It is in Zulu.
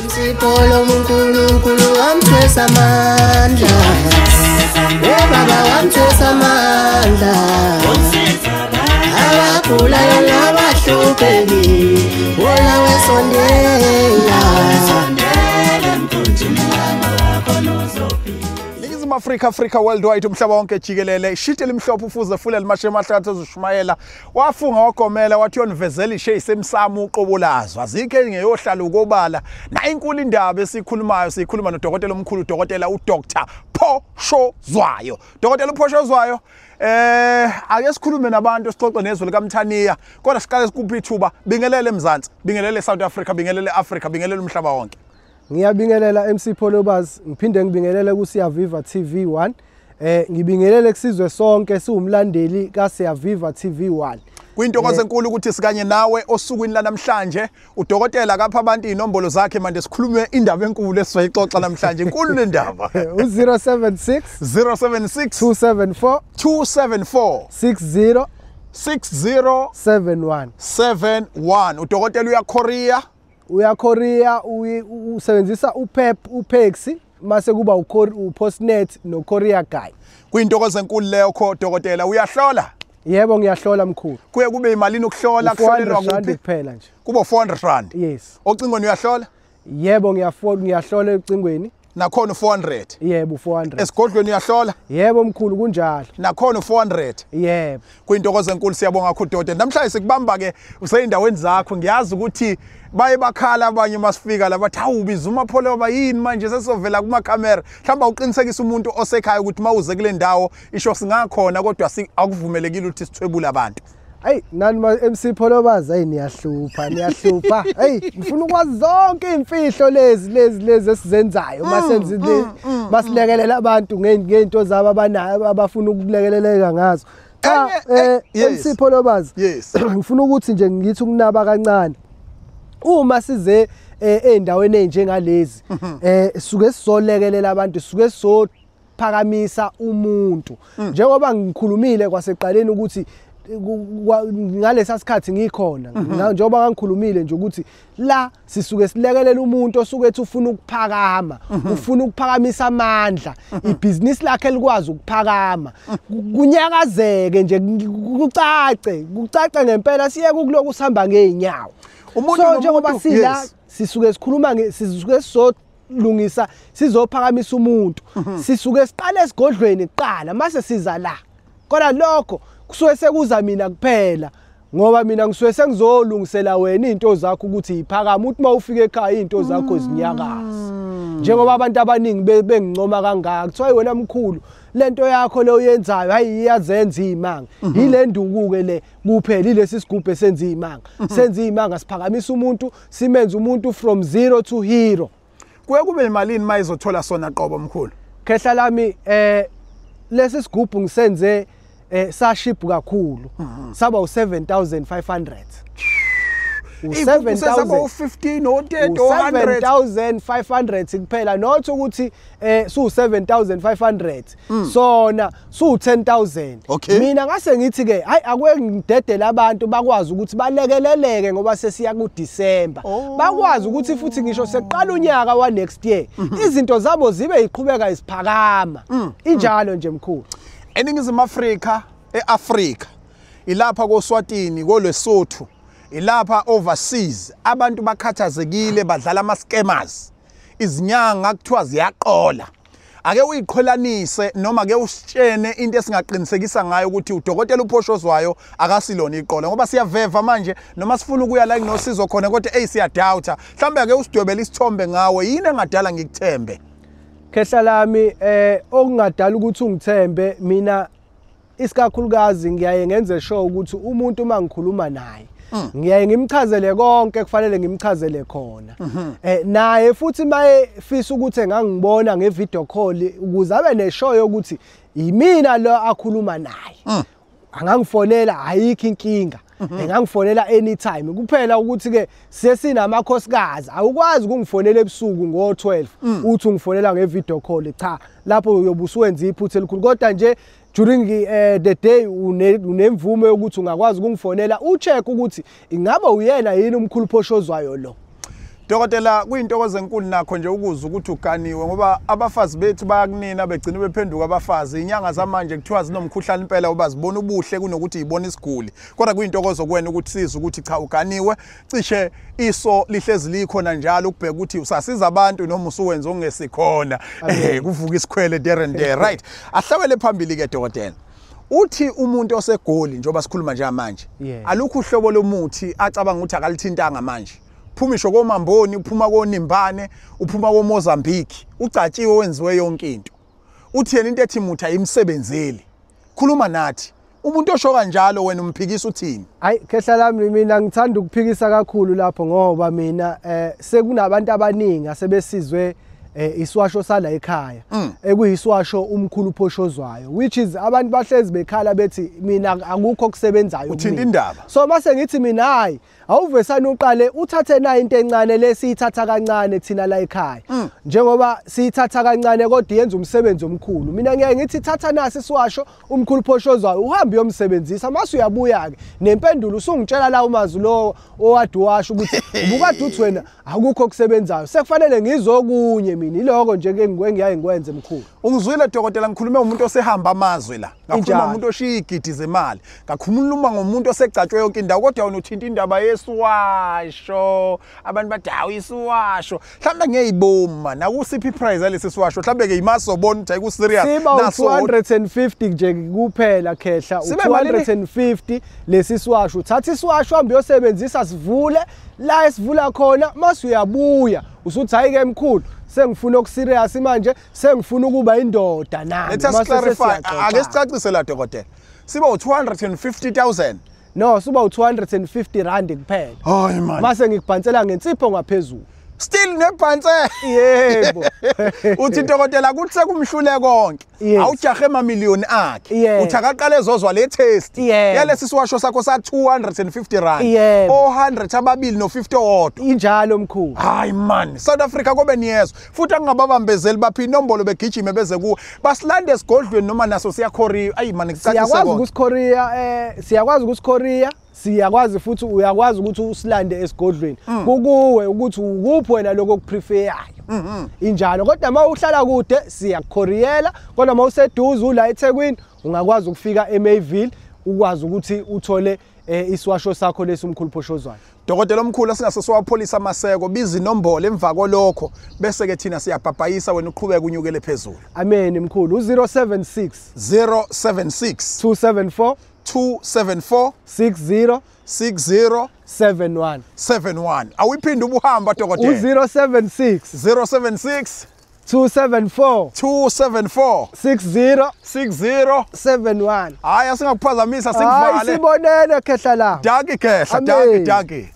Msipolo uNkulunkulu wamthwesa amandla. Eh baba wamthwesa amandla. Abagulayo nabahluphekile wona wesondela. Ningizimu Afrika, Africa worldwide, umhlaba wonke jikelele. Ishiti elimhlophe ufuze fule limashe emahlathi ezoshumayela. Wafunga wagomela wathi uyonivezela ishe isemsamo uqobo lazo. Azikho engeyohlala ukobala. Na inkulu indaba esikhulumayo, sikhuluma nodokotela omkhulu, udokotela uDr Phoshozwayo. Dokotela uPhoshozwayo, ake sikhulume nabantu, sixoxe nezwe likaMthaniya. Kodwa siqale sikuphi ithuba. Bingelele eMzansi, bingelele South Africa, bingelele Africa, bingelele umhlaba wonke. Ngiyabingelela MC Pholobaz, ngiphinde ngibingelele ku Siyaviva TV 1. Ngibingelele kusizwe sonke siwumlandeli ka Siyaviva TV 1. Kuyintokozo enkulu ukuthi sikanye nawe osukwini lanamhlanje. Udokotela kapha abantu inombolo zakhe manje, sikhulume indaba enkulu esizoyixoxa namhlanje. Inkulu le ndaba. U076 076 274 274 60 60 71. 71. Udokotela uyacourier. Uyacourier, usebenzisa uPep, uPaxi, mase kuba uPostnet noCourier Guy. Kuyintokozo enkulu leyo kho dokotela. Uyahlola? Yebo, ngiyahlola mkhulu. Kuye kube imalini ukuhlola? Kuhlolelwa 400 rand kuphi? Kuphela nje. Kubo 400 rand. Yes. Ocingweni uyahlola? Yebo, ngiyahlola ecingweni. Nakhona 400. Yebo, 400. Esigodlweni uyahlola? Yebo mkhulu, kunjalo. Nakhona 400. Yebo. Kuyintokozo enkulu, siyabonga kakhulu dokotela. Namhlanje sikubamba ke useyindaweni zakho. Ngiyazi ukuthi baye bakhala abanye masifika la bathi hawu biza uMapholoba yini manje sesovela kuma camera. Mhlawumbe uqinisekisa umuntu osekhaya ukuthi mawuze kule ndawo isho singakhona, kodwa akuvumelekile ukuthi sithwebule abantu. Hey nani ma MC Pholobaz, hey niyahlupha, niyahlupha. Hey ngifuna ukwazi zonke imfihlo lezi esizenzayo masenze masilekelela abantu ngeinto zabo abanayo abafuna ukulekeleleka ngazo. Cha, MC Pholobaz, ngifuna ukuthi nje ngithi ukunaba kancane. Uma size endaweni enjengalezi, suke sizolekelela abantu, suke sizophakamisa umuntu. Njengoba ngikhulumile kwaseqaleni ukuthi ngalesa sikhathi ngikhona, njengoba ngikhulumile nje ukuthi la sisuke silekelela umuntu osuke ethi ufuna ukuphakama, ufuna ukuphakamisa amandla, ibhizinisi lakhe likwazi ukuphakama, kunyakazeke nje, kucace ngempela, siyeke ukuloku sihamba ngeenyawo. Umuntu So njengoba nomuntu, sila sisuke sikhuluma sisuke sizolungisa, sizophakamisa umuntu, sisuke siqale esigodlweni kuqala mase siza la. Kodwa lokho kusuke sekuza mina kuphela, ngoba mina ngisuke sengizolungisela wena izinto zakho ukuthi iphakame, uthi mawufika ekhaya izinto zakho zinyakaze. Njengoba abantu abaningi bengincoma kangaka, kuthiwa hayi wena mkhulu, lento yakho le oyenzayo hayi iyazenza imanga. Yile nduku-ke le kuphela, ilesi sigubhu esenza imanga. Senza imanga, siphakamisa umuntu, simenze umuntu from zero to hero. Kuye kube imalini mayizothola sona qobo mkhulu? Khehla lami, lesi sigubhu ngisenze saship kakhulu, saba u7500. U 7000 u15 o 30 o 100. 7500 kuphela, not ukuthi su 7500 sona su 10000. Mina ngase ngithi ke hayi akwe ngidedele abantu bakwazi ukuthi balekeleleke ngoba sesiya ku December, bakwazi ukuthi futhi ngisho seqala unyaka wa next year izinto zabo zibe iqhubeka isiphakama. Injalo nje mkhulu. eNingizimu Afrika, eAfrika, ilapha koSwatini, koLesotho, ilapha overseas, abantu bakhathazekile, badlala ama scammers. Izinyanga kuthiwa ziyaqola. Ake uyiqhelanise noma ke usitshene into esingaqinisekisa ngayo ukuthi udokotela uPhoshozwayo akasilona iqola, ngoba siyaveva manje noma sifuna ukuya la kunosizo khona kodwa hey siyadoubta. Mhlawumbe ake usidwebele isithombe ngawe, yini engadala ngikuthembe? Khehla lami, okungadala ukuthi ungithembe mina isikakhulukazi ngiyaye ngenze sure ukuthi umuntu uma ngikhuluma naye ngiyaye ngimchazele konke kufanele ngimchazele khona. Naye futhi mayefisa ukuthi engangibona ngevideo call ukuze abe neshow yokuthi yimina lo akhuluma naye, angangifonela, ayikho inkinga, engangifonela anytime. Kuphela ukuthi ke sesinamakhosikhazi, awukwazi ukungifonela ebusuku ngo12 uthi ungifonela ngevideo call, cha, lapho uyobe usuwenza iphutha elikhulu. Kodwa nje during the day unemvume yokuthi ungakwazi ukungifonela ucheck ukuthi ingabe uyena yini umkhulu Phoshozwayo lo. Dokotela, kuyintokozo enkulu nakho nje ukuzwa ukuthi uganiwe, ngoba abafazi bethu bayakunina begcina bephenduka abafazi. Inyanga zamanje kuthiwa zinomkhuhlane impela uba zibona ubuhle kunokuthi yibona isiguli. Kodwa kuyintokozo kuwena ukuthi sizwe ukuthi cha uganiwe, cishe iso lihlezi likhona njalo ukubheka ukuthi usasiza abantu noma usuwenza ongesikhona. Kuvuka isikhwele there and there. Right. Ahlabele phambili ke dokotela. Uthi umuntu osegoli njengoba sikhuluma nje manje, alukho uhlobo lomuthi acabanga ukuthi akalithintanga manje. Uphumisho koMamboni, uphuma koNimbane, uphuma koMozambique, ucatshiwe wenziwe yonke into. Uthi yena into ethi muthi ayimsebenzeli. Khuluma nathi. Umuntu osho kanjalo wena umphikisa uthini? Hayi khehla lami, mina ngithanda ukuphikisa kakhulu lapho, ngoba mina sekunabantu abaningi asebesizwe iswasho sala ekhaya, ekuyiswasho umkhulu phoshozwayo, which is abantu bahlezi bekhala bethi mina akukho okusebenzayo. Uthinta indaba. So mase ngithi mina hayi, awuvesane uqale uthathe na into encane lesiyithatha kancane thina la ekhaya, njengoba siyithatha kancane kodwa yenza umsebenzi omkhulu. Mina ngiyaye ngithi thatha nasi iswasho umkhulu phoshozwayo uhambe uyomsebenzisa, mase uyabuya ke nempendulo usungitshela la umazi lo owade washo ukuthi ubukade uthi wena akukho okusebenzayo, sekufanele ngizokunye mina. Iloko nje ke ngiyaye ngikwenze mkhulu. Ungizwile dokotela, ngikhulume umuntu osehamba amazwe la, ngakhuluma umuntu oshiya igidi zemali, ngakhuluma ngomuntu osegcatshwe yonke indawo, kodwa wena uthinta indaba yesiwasho. Abantu bathi hawu isiwasho mhlawumbe ngiyayiboma nakusiphi price yalesi siwasho, mhlawumbe ke imasobona ukuthi ayiku serious. Siba 250 nje kuphela khehla, 250 lesi siwasho. Uthatha isiwasho uhambe uyosebenzisa, sivule la esivula khona, mase uyabuya usuthi hayi ke mkhulu sengifuna okuserious manje, sengifuna ukuba indoda nami. Let us clarify, ake sicacise la dokotela. Siba u250,000. No, siba u250 rand kuphela. Hayi man. Mase ngikubhansela ngensipho ngaphezulu. Still nebhanse. Yebo. Uthi dokotela kuthi sekumhlule konke. Awujahe emamiliyoni akhe. Uthi akaqale ezozwa le test. Yalesi siwasho sakho sa 250 rand. 400 ababili no 50 owodwa. Injalo mkhulu. Hayi man, South Africa kobe niyezwa. Futhi angababambezeli baphi inombolo begijime beze kuwe. Basilande esigodlweni noma naso siya Korea. Ayi man, ngicacise konke. Siyakwazi ukusiKorea. Siyakwazi futhi uyakwazi ukuthi usilande esigodlweni. Kukuwe ukuthi ukuphi wena lokho okupreferayo. Injalo, kodwa uma uhlala kude siyakukhoriyela, kodwa uma useduze ula eThekwini ungakwazi ukufika eMayville ukwazi ukuthi uthole isiwasho sakho lesi umkhulu phoshozwayo. Dokotela omkhulu, singase siwapholisa amaseko, biza inombolo emva kwalokho bese ke thina siyabhabhayisa, wena uqhubeke unyukele phezulu. Amen mkhulu. U076 076 274 274 60 60 71 71. Awuyiphinde ubuhamba dokotela. U076 076 274 274 60 60 71. Hayi asingakuphazamisa, Hayi sikuvale. sibonene khehla la. Dankie khehla, dankie, dankie.